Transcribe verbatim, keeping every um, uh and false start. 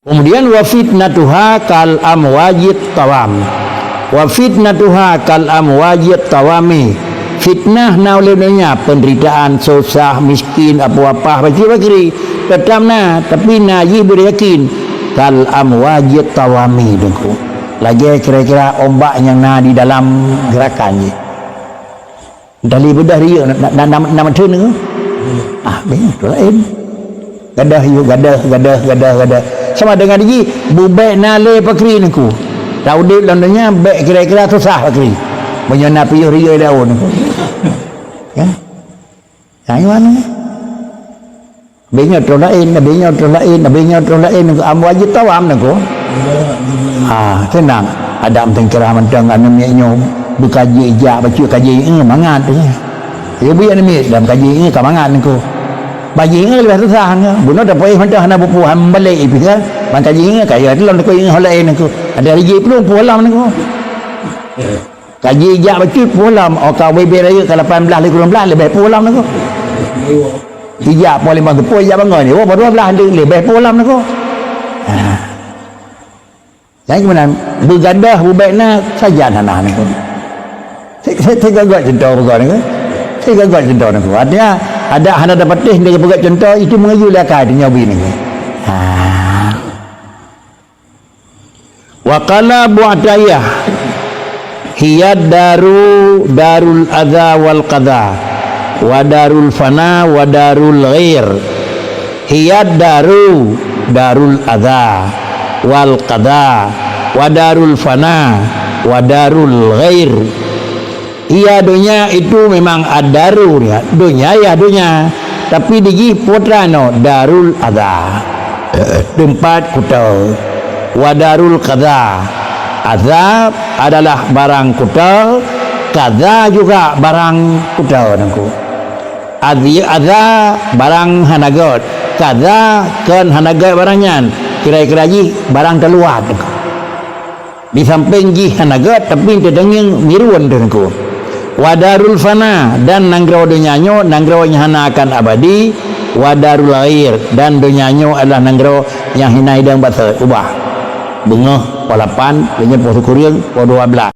Kemudian, "Wa fitnatuha kal amwajit tawam." "Wa fitnatuha kal amwajit tawami." Fitnah na uleh donya, penderitaan, susah, miskin, apoh-apah, bakri-bakri. Tetap na, tapi na jih beuyakin. Kal amwajit tawami, Teungku. Lagèe kira-kira ombak nyang na di dalam gerakan jih. Dali beudah riyeuk na, na, na, na, na meutheun nyoe. Ah, bingung tu laén. Gadah yue, gadah, gadah, gadah, gadah. Sama dengan jih, bubek na lé pakri Teungku. Taudép lam donya, bèk kira-kira susah pakri. Meunyoe na piôh riyeuk daun Teungku. Ya. Nah, gimana? Abéh nyoe troh laén, abéh nyoe troh laén, abéh nyoe troh laén, amwajit tawam Teungku. Ah, seunang. Adak meuteun kira mantong aneuk miet nyoe beukaji jak bacut kaji, eh, mangat tu. Yo, bui aneuk miet dalam kaji, eh, ka mangat Teungku. Baji, eh, leubeh susah nyoe. Bunoe tapoh mantong hana bupu, han balek ipih kan. Ban kaji, eh, kaya lom Teungku, eh, laén Teungku. Ada rijek plueng peuet lam Teungku. Kaji jak bacut peuet lam, oh, ka bubé rayeuk ka lapan blaih lé kureueng blaih, leubeh peuet lam Teungku. Ijak poh limong teupôi, ijak bangon, oh, dua blaih, leubeh peuet lam Teungku. Ha. Jadi keumanan, beugadah bubek na sajan hana Teungku. Saya, saya, saya gagak contoh peugah Teungku. Saya gagak contoh Teungku. Artinya, ada hana dapat teh, dia peugah contoh, itu mengayu lé akai, itu nyobi Teungku. Ha. Wa qala Abu Athaillah, "Hiya daru darul adza wal qadza, wa darul fana wa darul ghair." Hiya daru darul adza wal qadza, wa darul fana wa darul ghair. Iya, donya itu memang ad-daru, ya. Donya, ya, donya. Tapi di jih putra no darul adza. Tempat kuta. Wa darul qadza. Adza adalah barang kuta, qadza juga barang kuta, Teungku. Adzi-, adza barang hana göt. Qadza kon hana göt barang nyan. Kira-kira jih barang taluat, Teungku. Di sampéng jih hana göt, tapi teudeungieng mirun Teungku. Wa darul fana, dan nanggroe donya nyoe nanggroe nyang hana akan abadi, wa darul ghair, dan donya nyoe adalah nanggroe nyang hina idong baseut, ubah. Beungoh poh lapan, lheueh nyan poh sikureueng, poh dua blaih.